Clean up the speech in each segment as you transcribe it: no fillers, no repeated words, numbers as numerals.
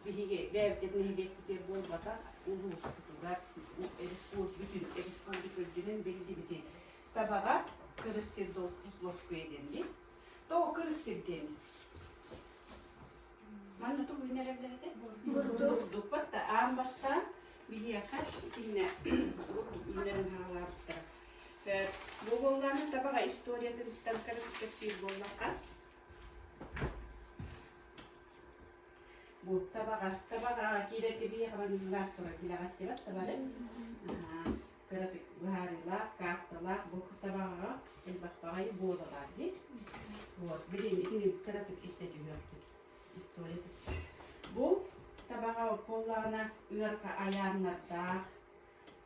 Биһиги бэйэбит нэһилиэкпитигэр буолбатах, улууспутугар, бүтүн республика үрдүнэн биллибити Табаҕа кырыс сир лоскуйа диэн Тоҕо кырыс сир диэн? Манна тугу үүнэрэллэр этэ? Бурдук. Бурдук аан бастаан биһиэхэ итиннэ бурдук үүнэрин хаалаабыттара. Бу буоллаҕына Табаҕа историятыттан кэпсиир буоллахха, Бу табаҕа, табаҕаҕа киирэргэ биһиэхэ маннык турар билэҕит диэбэт табары. Кыратык быһаарыылаах, карталаах бу табаҕаҕа элбэх баҕайы буола баар дии. Вот, билин итини кыратык истэ түһүөхпүт. История Бу табаҕа буоллаҕына ыарха айааннардаах,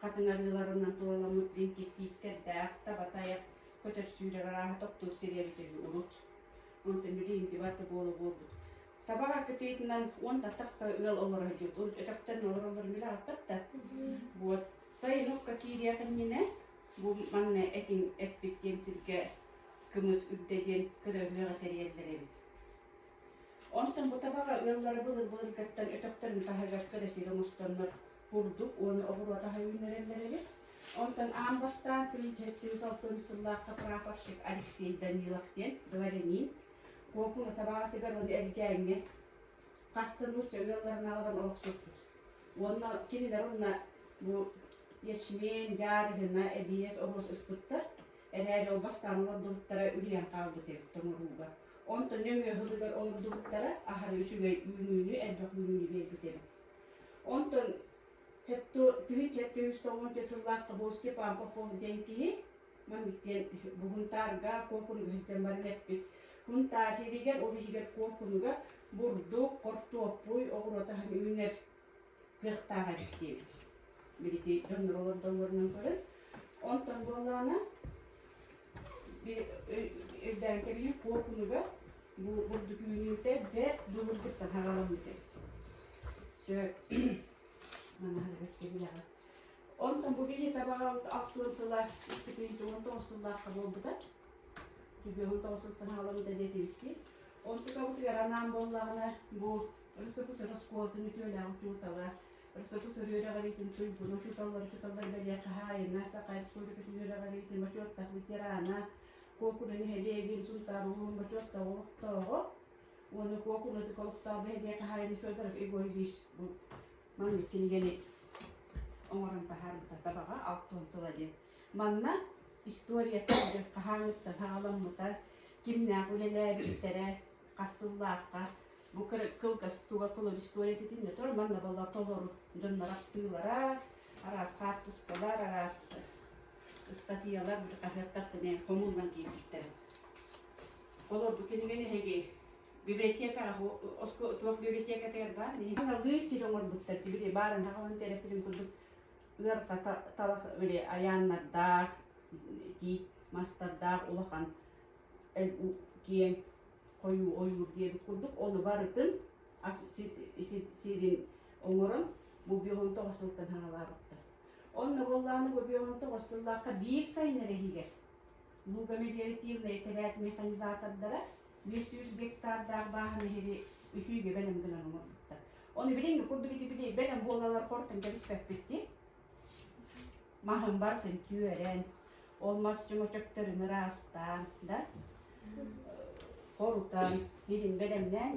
хатыҥ арыыларынан туоламмыт лиҥкиртииттэрдээх, таба тайах көтөр сүүрэр арааһа тохтуур сири эбитэ үһү урут. Онтон билигин барыта буола буолбут. Табаҕа кытыытынан уонтан тахса ыал олоро сылдьыбыт. Урут өтөхтөрүн олороллорун билэҕиппэт да. Вот. Сайын окко киириэх иннинэ бу манна этиҥ эппит диэн сиргэ кымыс үрдэ диэн кыра ыһыаҕы тэрийэллэр эбит. Онтон бу табаҕа ыаллара былыр-былыргаттан өтөхтөрүн таһыгар кыра сир оҥостоннор бурдук уонна оҕуруот аһа үүннэрэллэр эбит. Онтон аан бастаан 1960 сыллаахха прапорщик Алексей Данилов диэн дворянин Куокуну табаҕатыгар уонна Элгээҥҥэ хаста нуучча ыалларын аҕалан олохсуппут. Уонна кинилэр уонна бу ячмень, дьаарыһына, эбиэс, оҕус ыспыттар. Эрээри ол бастаан олордубуттара үлүйэн хаалбыт эбит тоҥорууга. Онтон нөҥүө сылыгар олордубуттара аһары үчүгэй үүнүүнү, элбэх үүнүүнү биэрбит эбит. Онтон 1794 сыллаахха бу Степан Попов диэн киһи маннык диэн бу Һунтаарга Куокунуга сылдьан баран эппит. Һунтаар сиригэр, ол иһигэр Куокунуга бурдук, хортуоппуй, оҕуруот аһын үүнэр кыахтаах эбит диэбит. Билити дьоннор олордоллорунан көрөн. Онтон буоллаҕына өйдөөн кэбиһин Куокунуга бу бурдук үүнүүтэ бэрт былыргыттан хараламмыт эбит. Сөп. Онтон бу киһи табаҕа 60 сыла 2019 сыллаахха буолбута. 2019 сылтан хаҕаламмыта диэтибиттии. Онтукабытыгар анаан буоллаҕына бу РСФСР оскуолатын үтүөлээх учуутала, РСФСР үөрэҕириитин туйгун учууталлар учууталлар бэлиэ хаһаайына, Саха Республикатын үөрэҕириитин бочуоттаах ветерана, Куокуна нэһилиэгин Сунтаар улууһун бочуоттаах олохтооҕо уонна Куокуна олохтоох бэлиэ хаһаайына Федоров Егор Ильич бу маннык кинигэни оҥорон таһаарбыта табаҕа 60 сыла диэн. Манна историята хаһааҥҥыттан саҕаламмыта, кимнээх үлэлээбиттэрэ, хас сыллаахха бу кылгас туга кылыр история итиннэ тур манна буолла толору дьоннор ахтыылара, араас хаартыскалар, араас ыстатыйалар хаһыаттартан хомуллан киирбиттэр. Олор бу кинигэни эһиги библиотекаҕа туох библиотекатыгар баар аналыы сир оҥорбуттар били баарын хаҕалан тэрэппитин курдук ыарха талах били айааннардаах тиит мастардаах улахан киэҥ хойуу ойуур диэбит курдук ону барытын сирин оҥорон бу 19 сылтан хаалаабыттар. Онно буоллаҕына бу 19 сыллаахха биир сайын эрэ иһигэр Луга-мелиоративнай этэрээт механизатордара 500 гектардаах бааһын иһири үһүүгэ бэлэм гынан оҥорбуттар. Ону билиҥҥи курдук ити били бэлэм буолалар хортон кэбиспэппит дии. Маһын барытын түөрэн, ол мас чөҥөчөктөрүн ыраастаан, да, хорутан, иһин бэлэмнээн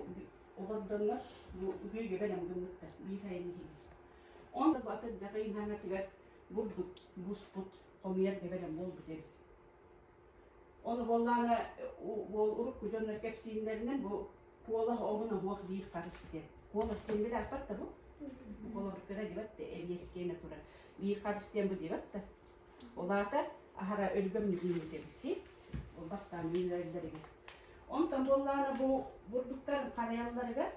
олордоннор бу үһүүгэ бэлэм гыммыттар биир сайын иһигэр. Онно бу атырдьах ыйыһаҥатыгар бурдук буспут хомуйарга бэлэм буолбут эбит. Ону буоллаҕына уол урукку дьоннор кэпсииллэринэн бу куолас оҕун оһуох биир харыс диэн. Куолас диэн билээхпэт да бу. Холобургара диэбэт да эбиэс киэнэ турар. Биир харыс диэн бу диэбэт да. Ол аата аһара өлгөмнүк үүммүт эбит дии. Ол бастаан үүнэрэллэригэр. Онтон буоллаҕына бу бурдуктарын харайалларыгар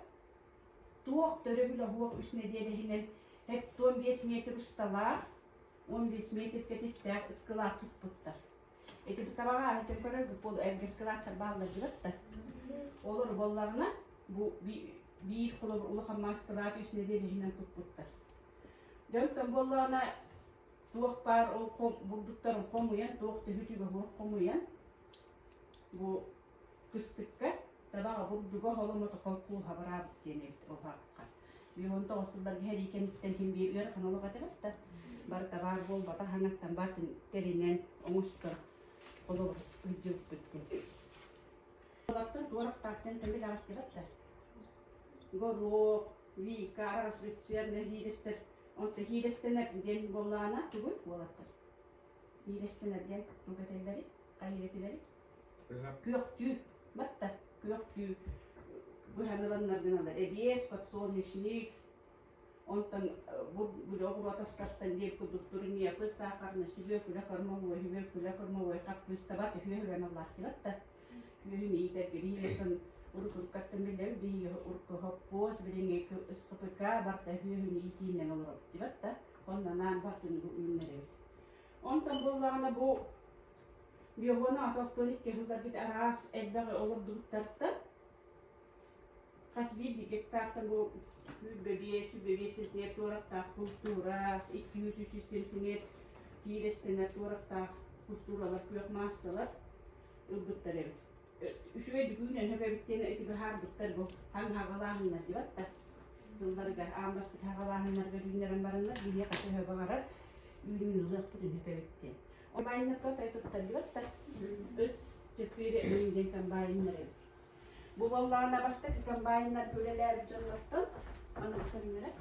туох төрөбүл оһуох үс нэдиэлэ иһинэн 75 метр усталаах 15 метр кэтиттээх ыскылаат туппуттар. Ити табаҕа аһычча көрөр бу эргэ ыскылааттар бааллар дибэт да. Олор буоллаҕына бу биир холобур улахан мааскалаах үс нэдиэлэ иһинэн туппуттар. Дьонтон буоллаҕына туох баар ол бурдуктарын хомуйан, туох төһүтүгэ суох хомуйан бу кыстыкка табаҕа бурдуга холомото холкууһа бараабыт диэн эбит оһаахха. 19 сылларга сэрии кэнниттэн ким биир ыарахан олох этэ да барыта баар буолбата хаҥаттан баартын тэринэн оҥостор олоҕу сылдьыбыппыт диэн. Олортон туорахтаахтан тэмил аҕаттыбат да. Горох, Вика, араас люцерна, хиилэстэр. Онто хиилэстэнэр диэн буоллаҕына тугуй уолаттар? Хиилэстэнэр диэн тугу этэллэрий? Хайыыр этилэрий? Күөхтүү. Батта күөхтүү быһан ыланнар гыналар. Эбиэс, подсолнечник, онтон бу били оҕуруот астартан диэбит курдук турньепы, сахарный сүбүөкүлэ кормовой, сүбүөкүлэ кормовой хаппыыста бар үһүө үһүөн да үөһүн иитэргэ биһиги урут уруккаттан биллэбит биһиги урукку хоппуос билиҥҥи СХПК барта үһүөһүн иитиинэн олоробут дибат да онно бартын үүннэрэбит. Онтон буоллаҕына бу биогона асалтон икки сылларбыт араас элбэҕи олордубуттартан хас биирдии гектартан бу 105, 105 сантиметр туорахтаах культура, 200-300 сантиметр киирэстэнэр туорахтаах культуралар, күөх маассалар ылбыттар эбит. Үчүгэй бүгүн эбит диэн ити быһаарбыттар бу хаҥ хаҕалааһыннар диэбэт да тылларыгар аан бастакы хаҕалааһыннарга үүннэрэн бараннар биһиэхэ төһө баҕарар үүнүүнү ылыахпыт үһү эбит диэн. Комбайннар тотой туттар диэбэт да ыс четыре диэн комбайннар эбит. Бу буоллаҕына бастакы комбайннар үлэлээбит дьоннортон маннык көрүҥнэрэ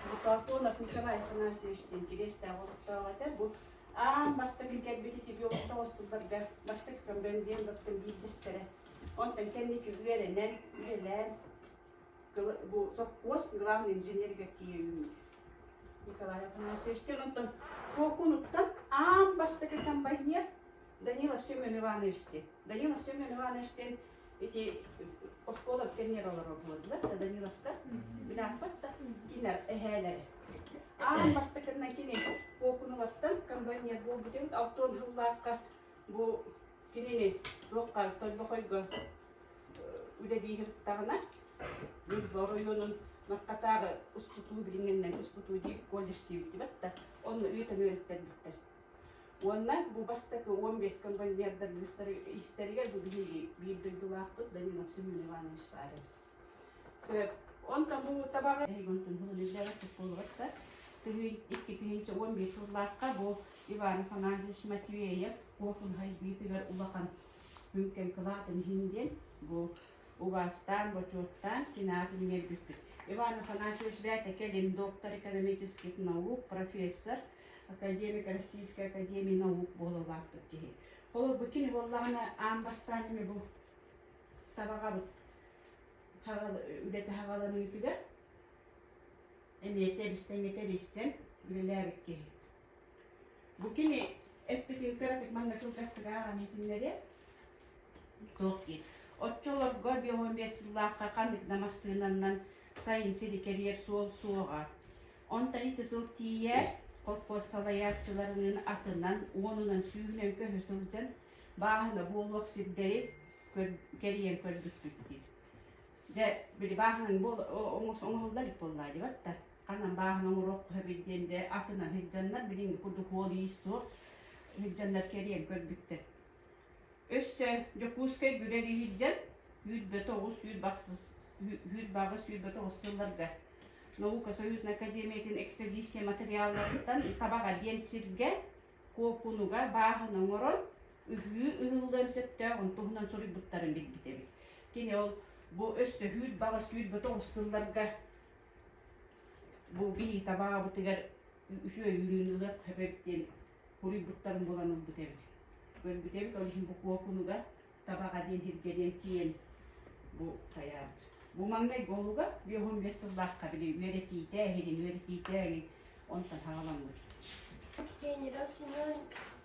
Бу Платонов Николай Афанасьевич диэн кириэстээх олохтоох этэ. Бу аан бастакы кэлбит ити биологтоҕус сылларга бастакы көмрөн диэн баттан биирдэстэрэ. Онтон кэнники үөрэнэн, үлэлээн бу сопхуос главный инженеригэр тиийэ үүммүт. Николай Афанасьевич онтон Куокунуттан аан бастакы комбайнер Данилов Семен Иванович диэн. Данилов Семен Иванович диэн ити оскуола кэннигэр олорор буолдулар да Даниловтар билааппат да кинилэр эһээлэрэ. Аан бастакыннан кини Куокунулартан комбайнер буолбут эбит алтыан сыллаахха бу кинини туохха Тойбохойго үлэлии сырыттаҕына Ньурба оройуонун Мархатааҕы устутуу билиҥҥинэн устутуу диир колледж диэбиттибэт да онно ыытан үөрэттэрбиттэр. Уонна бу бастакы 15 комбайнердар истэригэр бу биһиги биир дойдулаахпыт Данилов Семен Иванович баар эбит. Сөп. Онтон бу табаҕы онтон да 2011 сыллаахха бу Иван Афанасьевич Матвеев Куохун хайдыытыгар улахан мүҥкэн кылаатын иһин диэн бу убаастаан, бочуоттаан кинаатын иҥэрбиппит. Иван Афанасьевич бэйэтэ кэлин доктор экономических наук, профессор, академик Российской академии наук буола улааппыт киһи. Холобур, кини буоллаҕына аан бастаан эмэ бу табаҕабыт үлэтэ хаҕаланыытыгар эмиэ тэбис-тэҥҥэ тэрийсэн үлэлээбит киһи. Бу кини эппитин кыратык манна кылгастык ааҕан иһитиннэриэ. Туох диир. Оччолорго 55 сыллаахха ханнык да массыынаннан сайын сири кэрийэр суол суоҕа. Онтон ити сыл тиийээт, колхоз салайааччыларыныын атынан, уонунан сүүһүнэн көһө сылдьан, бааһына буолуох сирдэри кэрийэн көрбүппүт диир. Дьэ, били бааһынан оҥоһуллар илик буоллаа диэбэт да. Ханан бааһын оҥоруохха сөбүй диэн дьэ атынан сылдьаннар, билиҥҥи курдук суол-иис суох сылдьаннар кэрийэн көрбүттэр. Өссө Дьокуускай Бүлэр иһирдьэн 29 29 сылларга Наука Союзной Академиятын экспедиция материалларыттан Табаҕа диэн сиргэ Куокунуга бааһын оҥорон ыһыы ыһыллыан сөптөөҕүн туһунан суруйбуттарын билбит эбит. Кини ол бу өссө 100 29 сылларга бу биһиги табаҕабытыгар үчүгэй үүнүүнү ылыах сөп эбит диэн Хуруйбуттарын булан ылбыт эбит. Көрбүт эбит, ол иһин бу Куокунуга Табаҕа диэн сиргэ диэн тиийэн бу хайаабыт. Бу маҥнай голуга 55 сыллаахха били үөрэтиитэ, эһигин үөрэтиитэ эҥин онтон хаҕаламмыт. Генерал Семен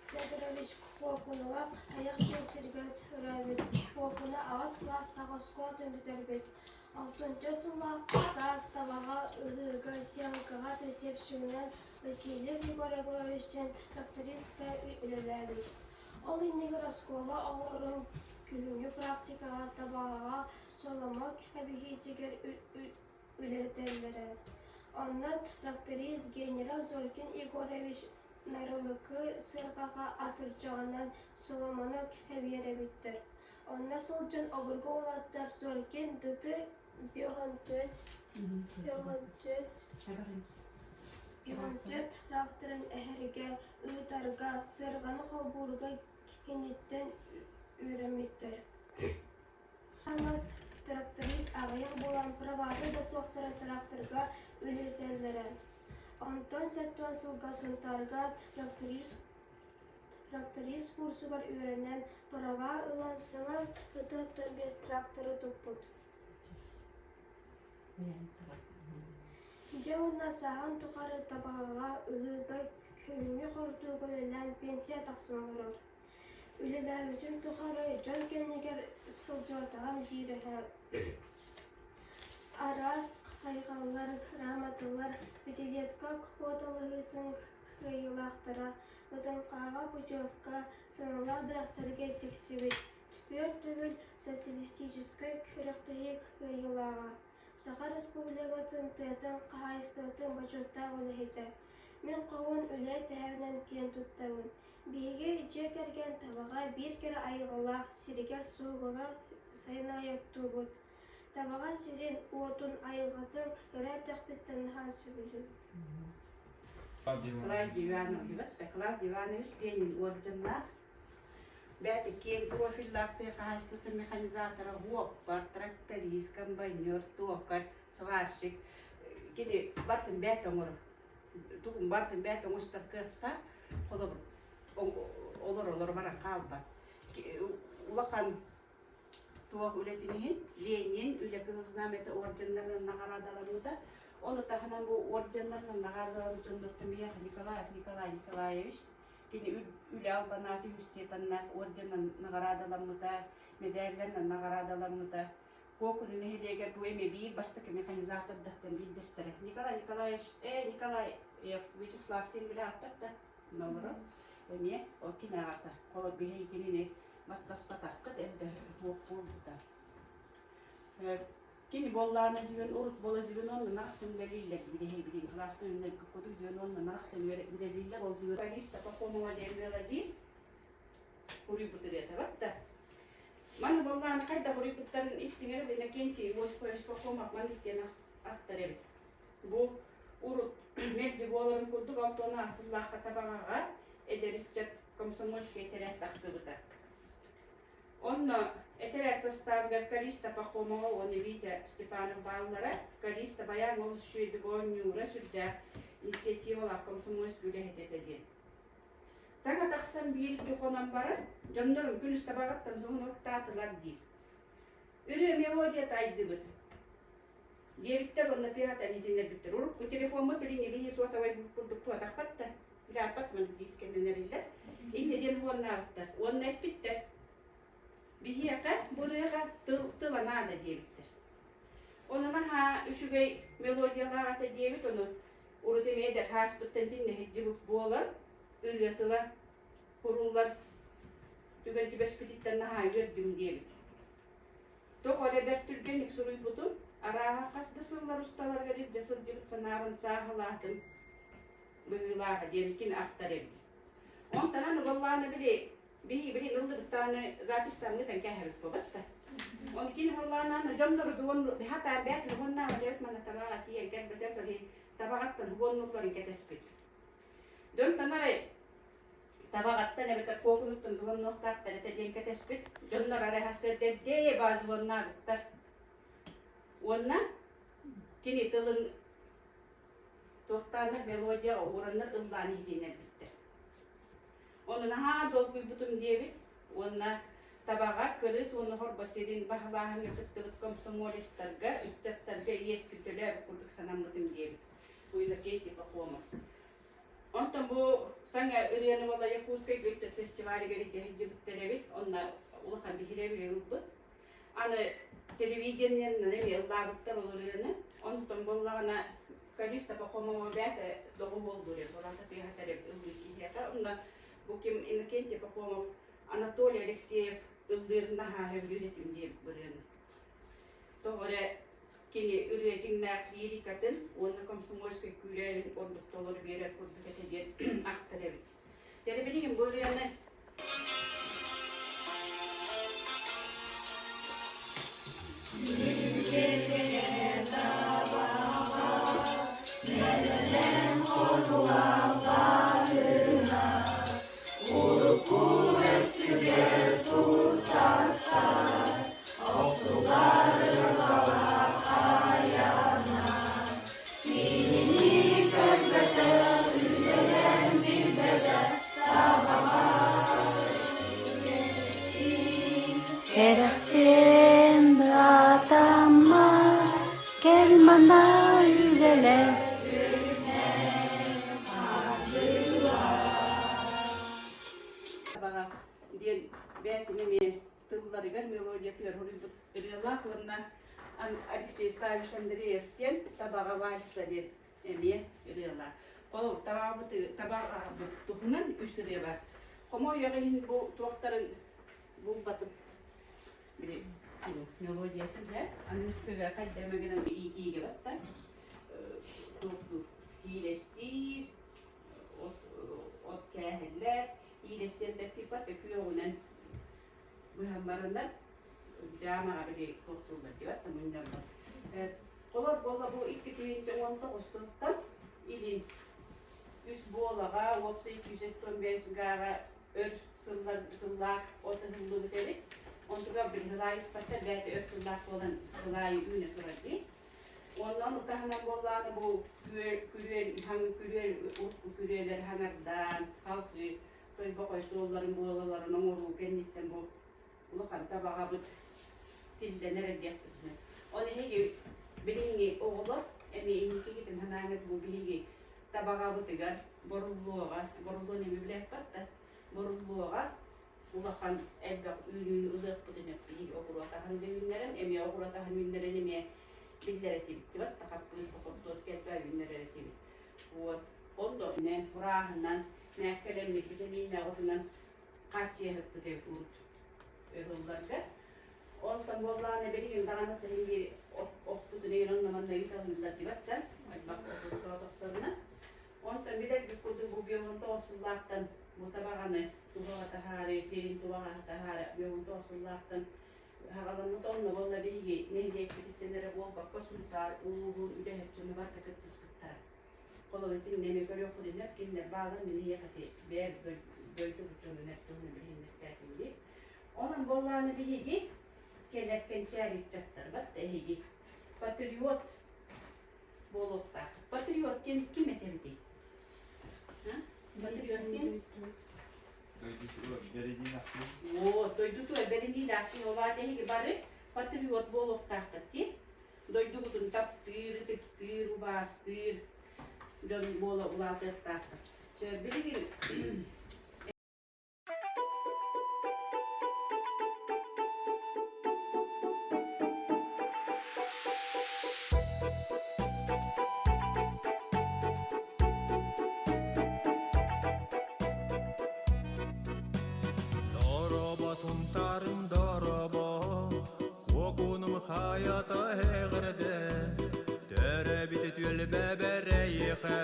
Федорович Куокунуга айах диэн сиргэ төрөөбүт. Куокуна аҕыс кылаастаах оскуолатын бүтэрбит. 64 сыллаах саас Табаҕа ыһыыга сеялкаҕа присепщигынан Васильев Егор Егорович диэн трактористка үлэлээбит. Ол иннигэр оскуола оҕолорун күһүҥҥү практикаҕа Табаҕаҕа Соломо эбиһиитигэр үлэлэтэллэрэ. Онно тракторист генерал Зорькин Егорович Нарылыкы сыарҕаҕа атырдьаҕынан соломону эбиэр эбиттэр. Онно сылдьан обургу уолаттар Зорькин Дыты 54 тракторын эһэргэ, ыытарга, сыарҕаны холбуурга киниттэн үөрэммиттэр. Аны тракторист аҕыйах буолан правата да суохтара тракторга үлэлэтэллэрэ. Онтон 70 сылга Сунтаарга тракторист курсугар үөрэнэн, права ылан саҥа 45 тракторы туппут. Дьэ уонна сааһын тухары Табаҕаҕа ыһыыга күһүҥҥү хортууга үлэлээн пенсия тахсан олорор. Үлэлээбитин тухары дьон кэннигэр сылдьыбатаҕым диир эһэ. Араас хайҕаллар, грамоталар, пятилетка квоталаһыытын кыайыылаахтара, Бытанхааҕа путевка, сыаналаах бэлэхтэргэ тиксибит. Түөрт төгүл социалистическай күрэхтэһии кыайыылааҕа, Саха Республикатын тыатын хаһаайыстыбатын бочуоттаах үлэһитэ. Мин хоһуун үлэ тэһэбинэн киэн туттабын. Биһиги дьиэ кэргэн Табаҕа биир кэрэ айылҕалаах сиригэр суһугуга сайын аайы оттуубут. Табаҕа сирин, уотун, айылҕатын кыра эрдэхпиттэн наһаа сөбүлүүбүн. Клавдий Иванович, Клавдий Иванович Ленин уордьаннаах Бэйэтэ киэҥ профиллаах тыа хаһаайыстыбатын механизатора, уоппар, тракторист, комбайнер, токарь, сварщик. Кини барытын бэйэтэ оҥорор. Тугун барытын бэйэтэ оҥостор кыахтаах. Холобур, олор-олор баран хаалбат. Улахан туох үлэтин иһин Ленин Үлэ Кыһыл Знамята орденнарынан наҕараадаламмыта. Ону таһынан бу орденнарынан наҕараадаламмыт дьоннортон миэхэ Николаев Николай Николаевич Кини үлэ албан ааты үс степеннээх орденынан наҕараадаламмыта, мэдээллэринэн наҕараадаламмыта. Куокуну нэһилиэгэр бу эмиэ биир бастакы механизатордартан биирдэстэрэ. Николай Николаевич, Николай Вячеслав диэн билээхтэр да олорор. Эмиэ ол кини аҕата. Холор биһиги кинини баттаспатаххыт эрдэ туох буолбута. Кини буоллаҕына звено урут буола звеноннан арахсан үлэлииллэр билиһи билин кылаастан үннэргэ курдук звеноннан арахсан үлэлииллэр ол звено Пахомова диэн мелодист уруйбут ырыата да Маны буоллаҕына хайдах уруйбуттарын истиҥэр Иннокентий Осипович Пахомов маннык диэн ахтар эбит. Бу урут мэлдьи буоларын курдук Алтона сыллаахха Табаҕаҕа эдэр ыччат комсомольскай этэрээт тахсыбыта. Онно этэрээт састаабыгар Калиста Пахомова уонна Витя Степанов бааллара. Калиста байаан олус үчүгэйдик оонньуура сүрдээх инициативалаах комсомольскай үлэһит этэ диэн. Саҥа тахсан биир-икки хонон баран, дьоннорум күнүс табаҕыттан соһун уруктаатылар диир. Ырыа мелодия тайдыбыт. Диэбиттэр уонна тыаһатан иһитиннэрбиттэр. Урукку телефоммут билиҥҥи биһи суотабай курдук туһатахпат да, билааппат маны дискэннэнэриллэр. Инньэ диэн уоннаабыттар. Уонна эппиттэр. Биһиэхэ бу ырыаҕа тыл тыла наада диэбиттэр. Ону наһаа үчүгэй мелодиялаах этэ диэбит, ону урут эмиэ эдэр ааспыттан тиннэһирдьибит буолан, ырыа тыла куруллар түгэн түбэспититтэн наһаа үөрдүм диэбит. Тоҕо эрэ бэрт түргэнник суруйбутум, арааһа хас да сыллар усталарыгар илдьэ сылдьыбыт санаабын сааһылаатым быһыылааҕа диэн кини ахтар эбит. Онтон уоллаана били биһи билин ыллыбыттааны записьтаммытан кээһэбит буолбат да. Он кини буоллаана дьоннор уон хатаан бэт уоннаама дебит манна табаҕа тиийэн кэлбэтэ толи табаҕаттан уоннулларын кэтэспит. Дьон танарай Табаҕаттан эбэтэр куокунуттан звоннуохтаахтар этэ диэн кэтэспит. Дьоннор арай сарсыарда баа звоннаабыттар. Уонна кини тылын туохтааннар мелодия уураннар ыллаан иһитиннэрбиттэр. Ону наһаа долгуйбутум диэбит уонна Табаҕа кырыс уонна хорбо сирин баһылааһыҥҥа кыттыбыт комсомолецтарга, ыччаттарга иэспин төлөөбүт курдук санаммытым диэбит. Иннокентий Пахомов. Онтон бу саҥа ырыаны уола Якутскай ыччат фестивалыгар илдьэ сылдьыбыттар эбит. Онно улахан биһирэбили ылбыт. Аны телевидениеннан эмиэ ыллаабыттар ол ырыаны. Онтон буоллаҕына Калиста Пахомова бэйэтэ доҕуһуоллуур эбит, олорон тыаһатар эбит ыллыыр киһиэхэ. Онно бу ким Иннокентий Пахомов Анатолий Алексеев ыллыырын наһаа сөбүлүүр этим диэбит бу ырыаны. Тоҕо эрэ кини ырыа дьиҥнээх лирикатын уонна комсомольскай күүрээнин ордук толору биэрэр курдук этэ диэн ахтар эбит. Дьэ билигин бу ырыаны. Сен братама кэл манна үлэлэ. Табаҕа диэн бэйэтин эмиэ тылларыгар мелодиятыгар суруйбут ырыалаах уонна Алексей Саввич Андреев диэн Табаҕа вальса диэн эмиэ ырыалаах. Холобур, табаҕабыт табаҕабыт туһунан үс ырыа бар. Хомойуох иһин бу туохтарын булбатым. Били мелодиятын да аныгыскыга хайда эмэ гынан иитиигэ батта туохтуур киилэстиир от от кээһэллэр иилэстиэн типпат күөҕүнэн быһан бараннар дьаамаҕа били туохтууллар диэбэт мунньаллар. Олор буолла бу 2019 сылтан илин үс буолаҕа уопсай 275 гааҕа өр сыллар сыллаах от ыһыллыбыт эбит. Онтуга быһылаайыспаттар бэйэтэ өр сыллаах буолан былаайы үүнэ турар дии. Онон утаһынан буоллаҕына бу күрүөл хаҥ күрүөл күрүөлэр хаҥардаан халкы тойбохой суолларын буолаларын оҥоруу кэнниттэн бу улахан табаҕабыт тиллэнэр эрдиэхпитинэ. Ол иһиги билиҥҥи оҕолор эмиэ инникигитин санааҥыт бу биһиги табаҕабытыгар боруллуоҕа, боруллуон эми билээппэт да, боруллуоҕа улахан элбэх үүнүүнү ылыахпытын биһиги оҕуруот аһын да үүннэрэн, эмиэ оҕуруот аһын үүннэрэн эмиэ биллэр этибит дибат да хаппыыс да хортуоска элбэх үүннэрэр этибит. Вот. Онно урааһынан, мээккэлэммит витаминнээх отунан хааччыйаһыкпыт эбит урут ыһылларга. Онтон буоллаҕына билигин даҕаны саһин биир охпутун иһин онно-манна ыыталыыллар дибэт да, элбэх ототтоотохторуна. Онтон билэрбит курдук бу 59 сыллаахтан бу табаҕаны туһаҕа таһаары, киирин туһаҕа таһаары 59 сыллаахтан хаҕаламмыт онно буолла биһиги нэһилиэкпититтэн эрэ буолбакка Сунтаар улууһун үлэһит дьоно барыта кыттыспыттара. Холобур, итиннэ эмиэ көрүөххүтүнэ, кинилэр баалар мин эһиэхэ бэйэ дойдубут дьонун эртуһунан билиһиннэртээтим дии. Онон буоллаҕына биһиги кэлэр кэнчээри ыччаттарбат да эһиги патриот буолуохтааххыт. Патриот диэн ким этэбитий? Патриот диэн? Дойдутугар бэриниилээхтин. Оо, дойдутугар бэриниилээхтин. Ол аата эһиги бары патриот буолуохтааххыт дии. Дойдубутун таптыыр, ытыктыыр, убаастыыр дьон буола улаатыахтааххыт. Билигин Дорообо Сунтаарым дорообо, Куокунум хайата эҕэрдэ, Төрөөбүт түөлбэбэр эйиэхэ,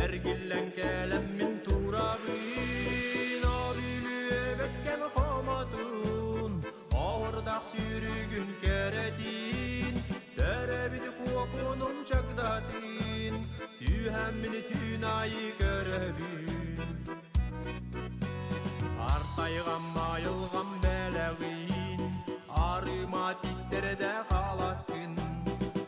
Эргиллэн кэлэммин турабын, Бүлүөбэккэм хомотун, Оһордах сүүрүгүн кэрэтин, Төрөөбүт куокунум чагдатын, Түүһэммин түүн айы көрөбүн. Артайҕам айылҕам бэлэҕин, Арыма титтэрдэ халаскын.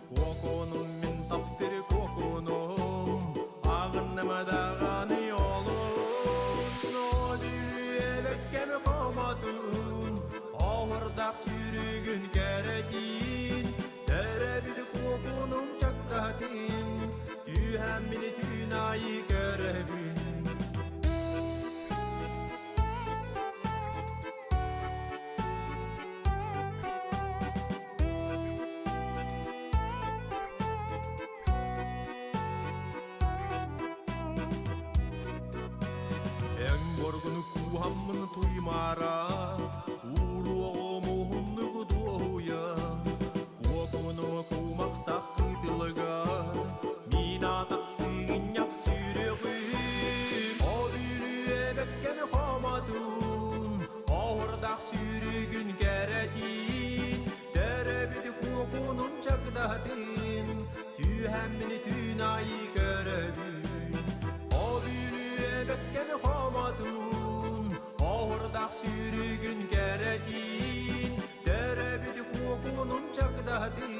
Куокунум мин таптыр куокунум, Аҕынным даҕаны олун. Бүлүөбэккэм хомотун, Оһурдах сүүрүгүн кэрэтин, Төрөбүт куокунум чаккатын, Түүһэммин түүн айы көрөбүн. Эн боргуну кууһаммын туймаара, Ууруоҕум уһуннук дуоһуйа, Куокуну куумахтах кытылыгар, Мин атах сыгынньах сүрэҕим, Ол үлүөбэккэм хомотун, Оһурдах сүүрүгүн кэрэтин, Төрөбүт куокунун чагдатын, Түүһэммин түүн айы көрөбүн. Ол үлүөбэккэм хомотун, Оһурдах сүүрүгүн кэрэтин, Төрөбүт куокунун чагдатын,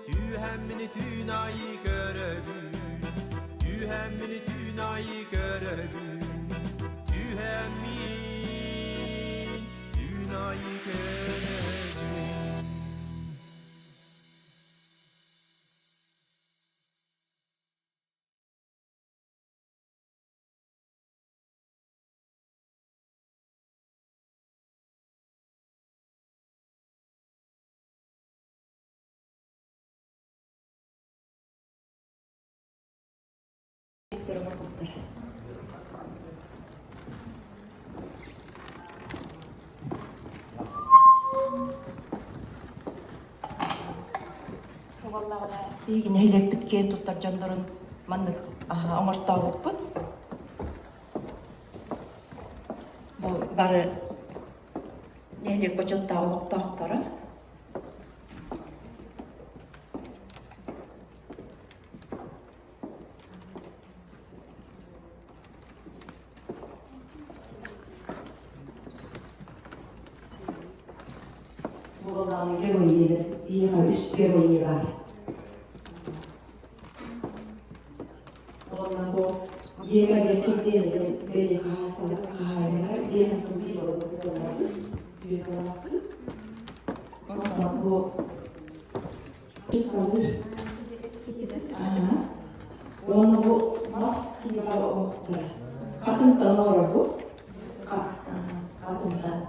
Түүһэммин түүн айы көрөбүн. Түүһэммин түүн айы көрөбүн. Түүһэммин түүн айы көрөбүн. Кыргыттар оҥорбуттар. Буоллаҕына биһиги нэһилиэкпит киэн туттар дьоннорун маннык оҥортообуппут. Бу бары нэһилиэк бочуоттаах олохтоохторо. Буоллаҕына герой биһиэхэ үс герой баар. Уонна бу дьиэ кэргэн кимдиэн бэйэ хаһаайыннара биэс сыл биир буолларбыт, бүөкэлээхпит. Онтон бу Уонна бу мас киһиэхэ оҥоһуктара. Хатыҥтан оҥоробут. Хатыҥтан.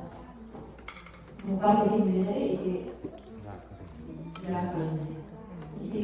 Бу бары киһилэрэ ити Ити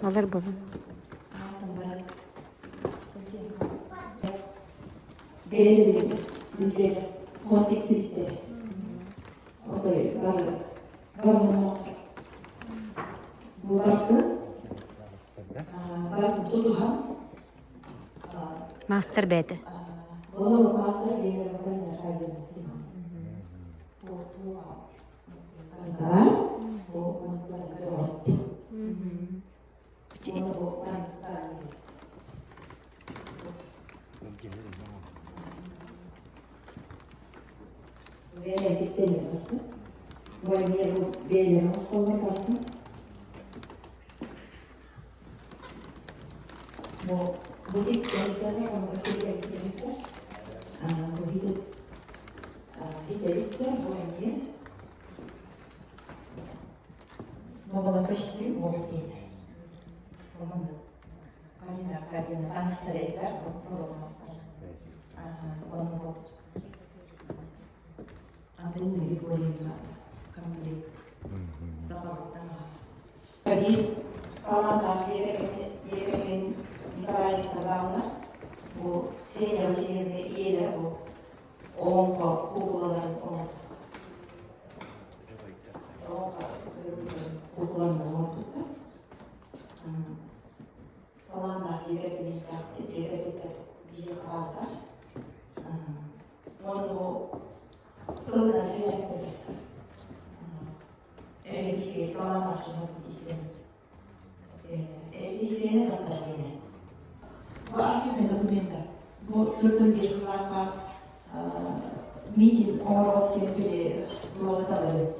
Алар буолан. Маастар бэйэтэ.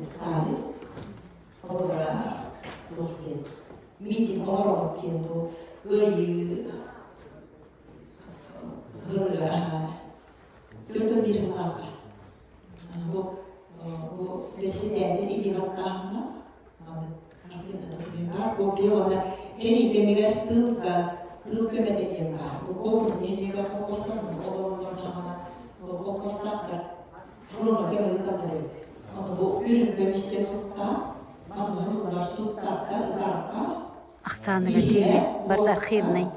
Сталин Холобура, туох диэн митинг оҥоробут диэн бу Кыайыы ыһыаҕа 41 сыллаахха бу бу бэрэссэдээтэл илии баттааһына копия уонна сэрии кэмигэр тыылга тыыл көмөтө диэн баар. Бу Куокуну нэһилиэгэр холкуостар олороллорун холкуостаахтар фроҥҥа көмө ыыталлар эбит. Ону бу үрүҥ көмүстэн уруттаан, манна уһуллар туттарга, ытарга Ахсааныгар тиийэ барыта архивный.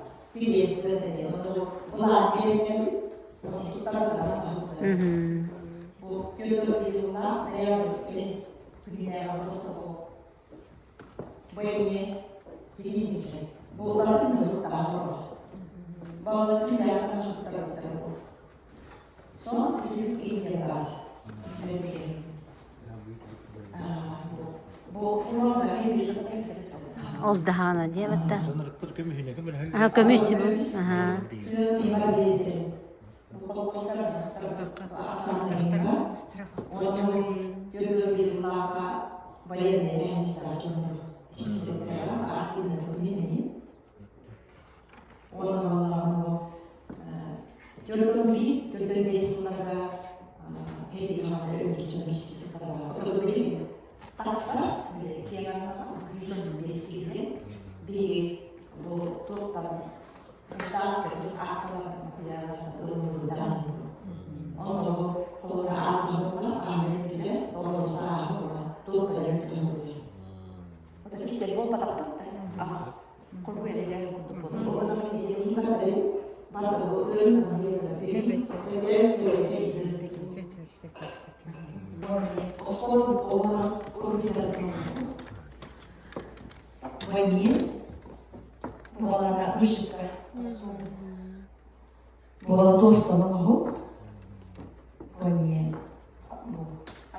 Ол даһаана диэбэттэ. Аха көмүс аха.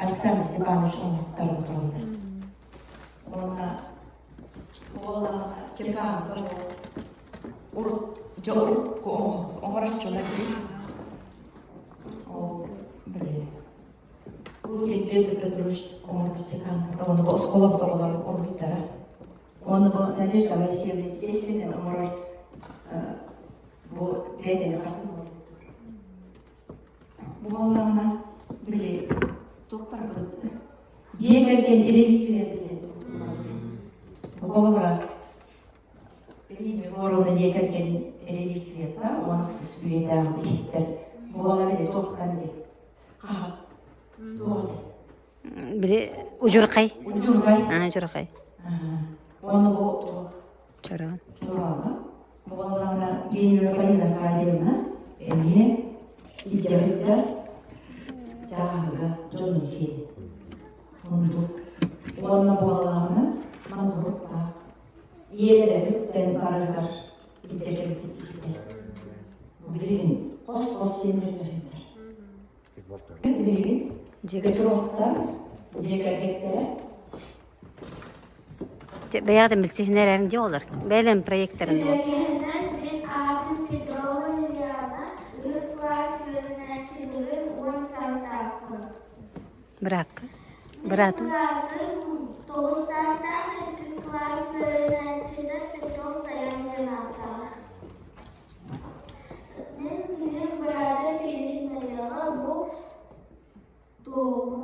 Александр Степанович оҥоттор тураллар. Уонна Чекаанка урут дьэ урукку оҥороччулар дии. Ол били Лукин Петр Петрович оҥорбут чекаанка уонна бу оскуола оҕолор оҥорбуттара. Уонна бу Надежда Васильевна естественно оҥорор бу бэйэтин хатын оҥорбуттар. Бу буоллаҕына били туох барбыт дьиэ кэргэн реликвия диэн Холобура, Егоровна дьиэ кэргэн реликвията уон сыс үйэтээҕи иһиттэр буола били туохтан диэн хаһан туох Били удьурхай. Удьурхай. Аа, удьурхай. Уонна бу туох Чороон. Чорооно. Буоллаҕына Генера Полина Аркадьевна эмиэ илдьэ чааһыга дьонун киһи. Оннук. Уонна буоллаҕына маннык ийэлэрэ үктэн барарыгар илдьэ кэлбит иһитэ. Билигин хос-хос сиэннэригэр сылдьар. Билигин Петровтар дьиэ кэргэттэрэ Бэйэҕитин билсиһиннэрэрин дии олор. Бэйэлэрин проекттарын буол. Үгэһинэн мин аатым Петрова Лилиана, үһүс кылаас үөрэнээччилэрин 10 саастаахпын. Быраакка. Быраатым. Быраатым 9 саастаах иккис кылаас үөрэнээччитэ Петров Саян диэн ааттаах. Мин билим быраатым билиһиннэриэҕэ бу туоһу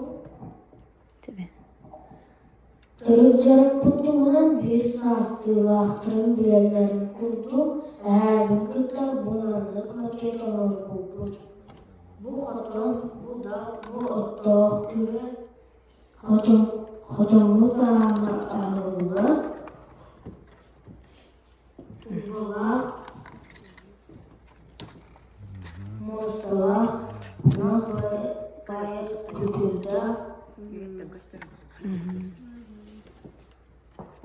Төрүт дьарыкпыт туһунан биир саастыылаахтарым билэллэрин курдук, эһээбин кытта бу маннык макет оҥорбуппут. Бу хотон, бу да, бу оттоох күрүө, хотон, хотоммут аана аһыллар, Тулалаах, муосталаах, мас байар күкүрдээх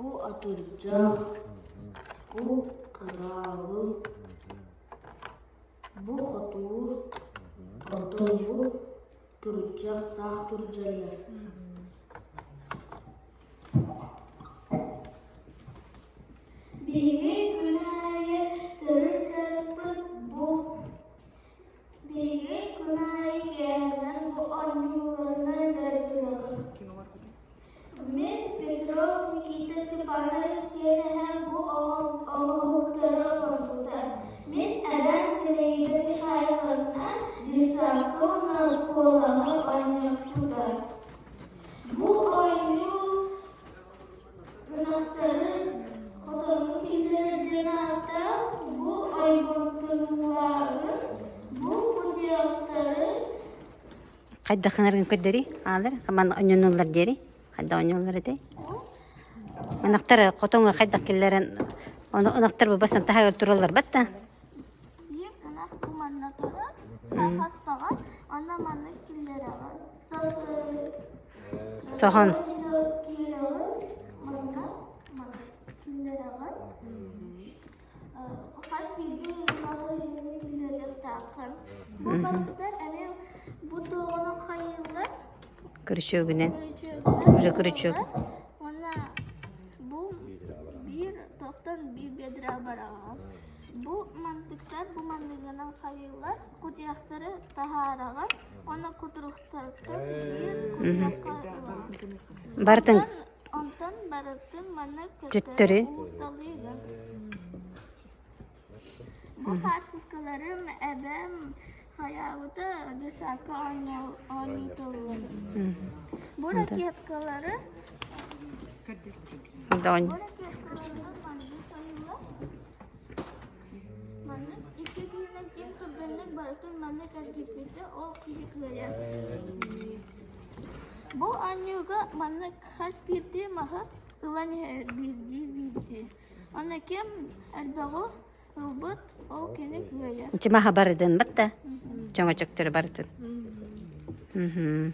Бу атырдьах, бу кыраабыл, бу хотуур, оттон бу күрдьэх саах түрдьэллэр. Биһиги күн аайы төрүт дьарыкпыт бу Биһиги күн аайы киэһэнэн бу оонньууларынан дьарыгырабыт. Никита Степанович диэн эһэм бу оҥоһуктары оҥорбута. Мин эбээм Зинаида Михайловна детсадка уонна оскуолаҕа оонньоппута. Бу оонньуу ынахтары хотоҥҥо киллэрэр диэн ааттаах бу ойбонтонуулааҕын, бу кутуйахтары Хайдах гынаргын көрдөрүй, аалар, манна онньонуллар диэри. Хайдах оонньууллар этэй? Ынахтар хотоҥҥо хайдах киллэрэн, ону ынахтар бу бастан таһыгар тураллар батта. Биир ынах бу манна турар, хаспаҕа, онно маннык киллэрэҕин. Соһон. Манна маннык киллэрэҕин. Хас биирдии ынаҕы иһинэн киллэриэхтээххин. Бу барыттар эмиэ бу туоҕунан хайыыллар. Күрүчүөгүнэн. Уже күрүчүөк. Уонна бу биир тохтон биир бедра бараҕа. Бу мантыктар бу манныгынан хайыыллар. Кутуйахтары таһаараҕын уонна кутуруктартан биир кутуйахха ылаҕын. Барытын Онтон барытын манна Төттөрү. уурталыыгын. Бу хаартыскаларым эбэм хайаабыта десакка оонньууталлар. Бу ракеткалары Донь. бу ракеткалары маннык хайыылар. Маннык икки киһинэн ким түргэнник барытын маннык эргиппитэ ол киһи кыайар. Бу оонньууга маннык хас биирдии маһы ылан иһэр биирдии-биирдии. Аны ким элбэҕи ылбыт, ол кини кыайар. Ити маһа барытын батта. Чоҥочөктөрү барытын. Мгм.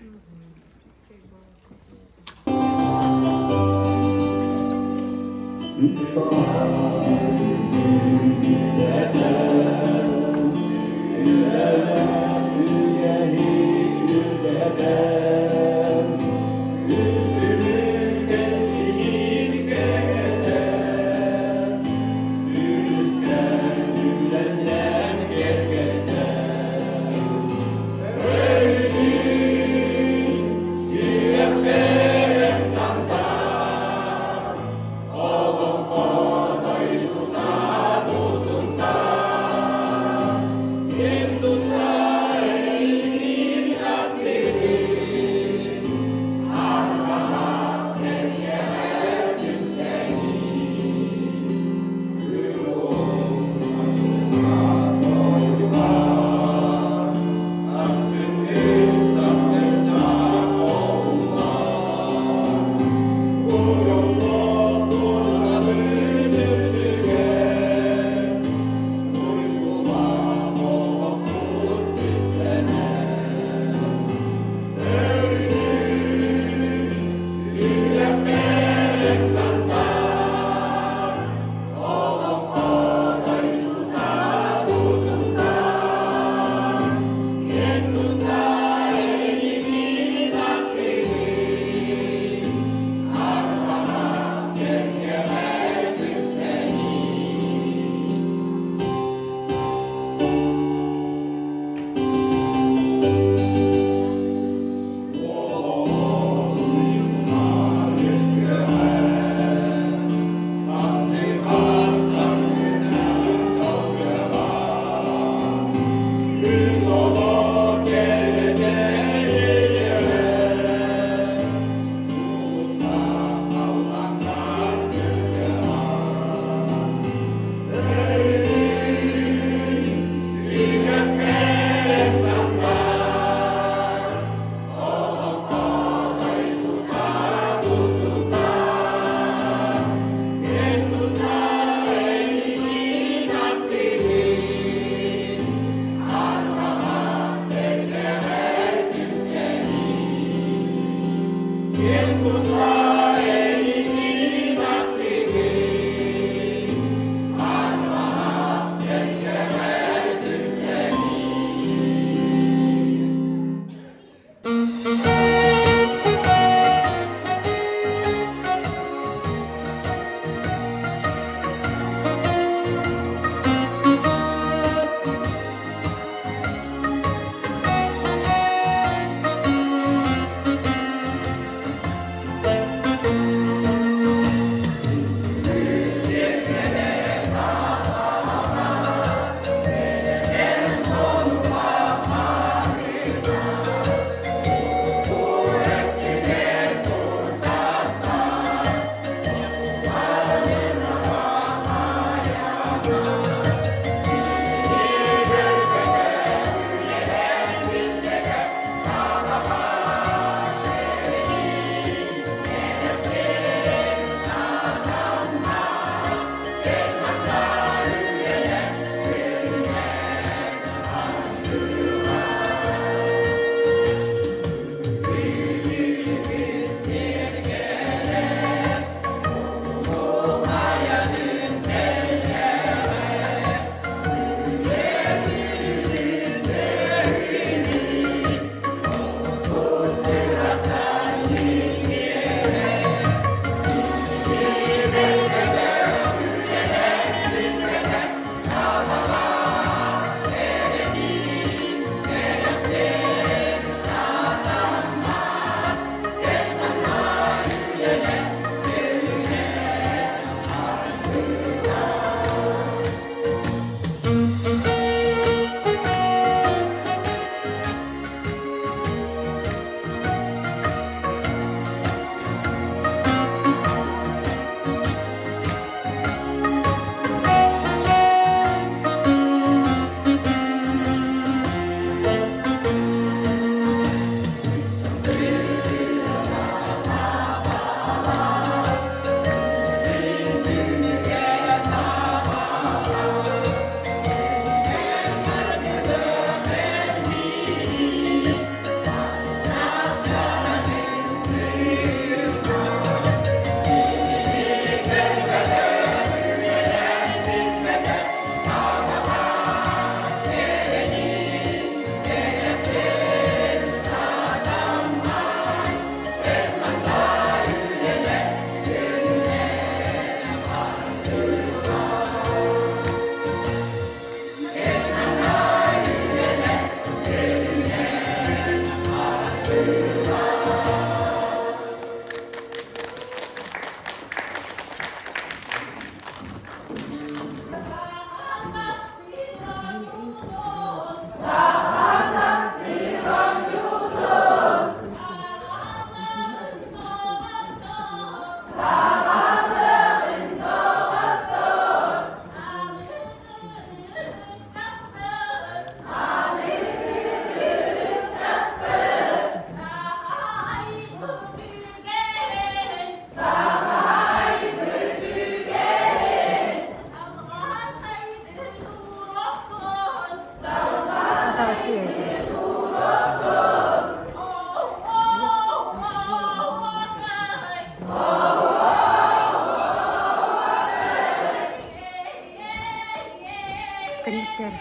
Көннүктэр.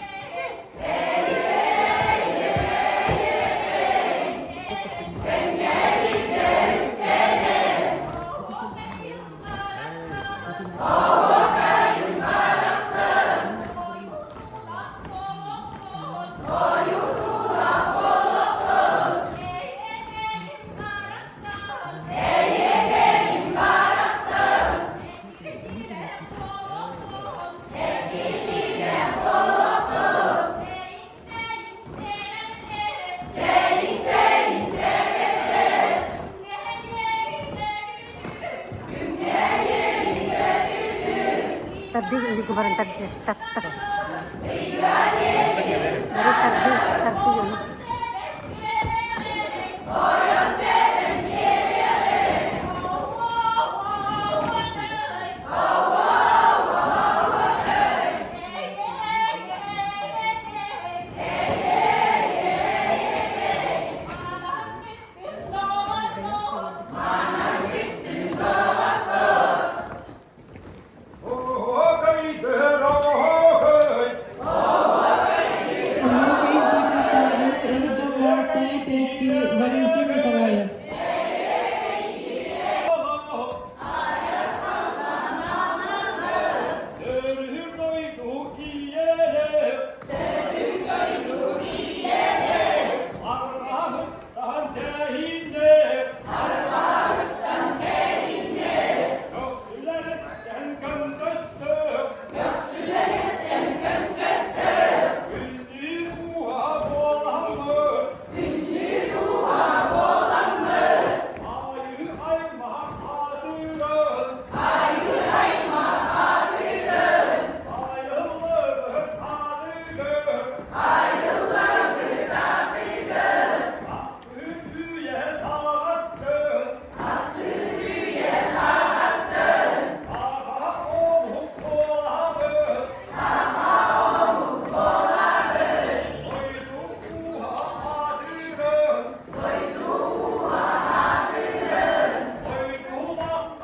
Тардыы, үлүгү баран тардыы, тат, тат. Бары тардыы, тардыы ону. Оһуокай үҥкүүтүн салгыы эр дьоҥҥо саҥа этээччи Валентин Николаев.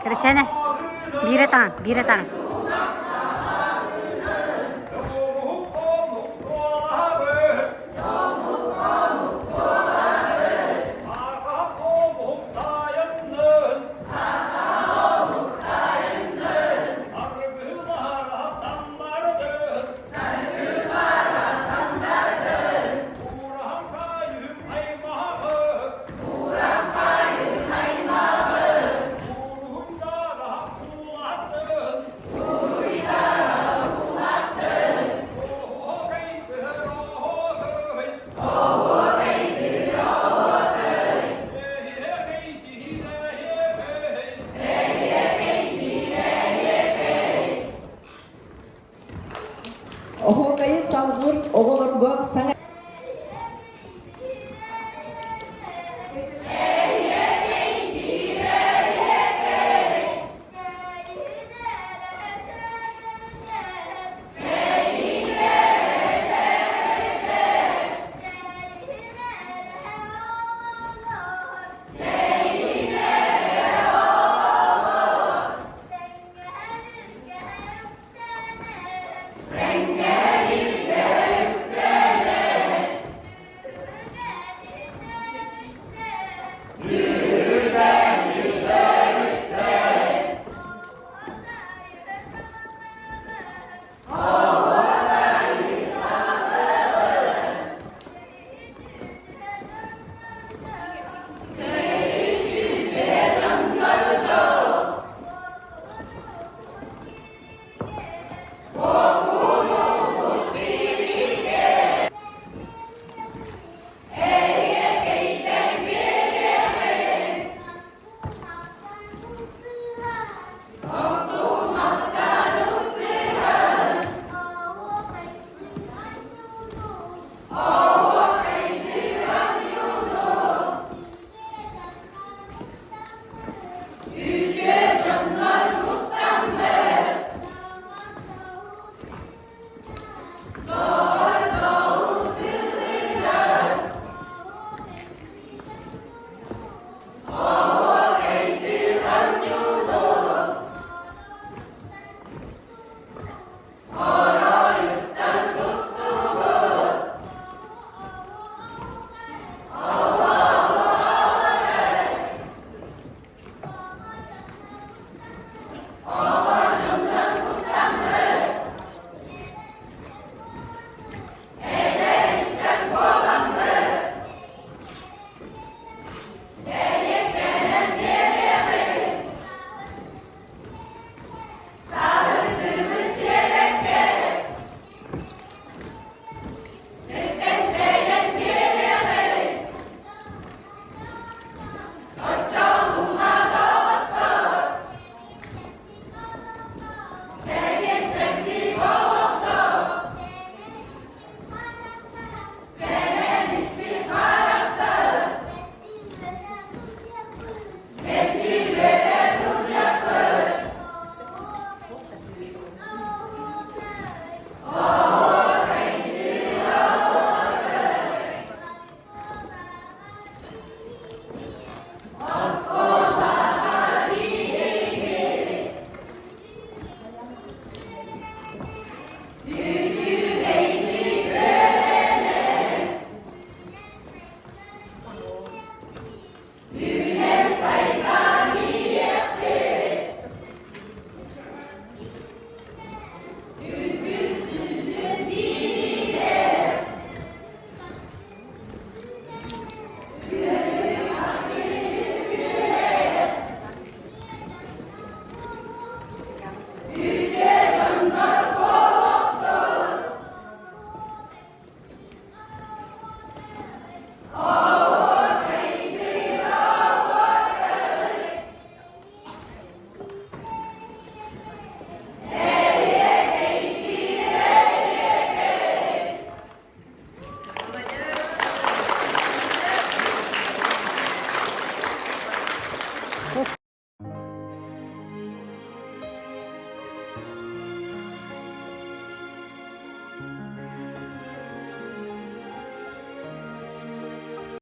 Кэрэчээнэ, биирэ таҥан, биирэ таҥан. Оһуокайы салгыр оҕолорго саҥа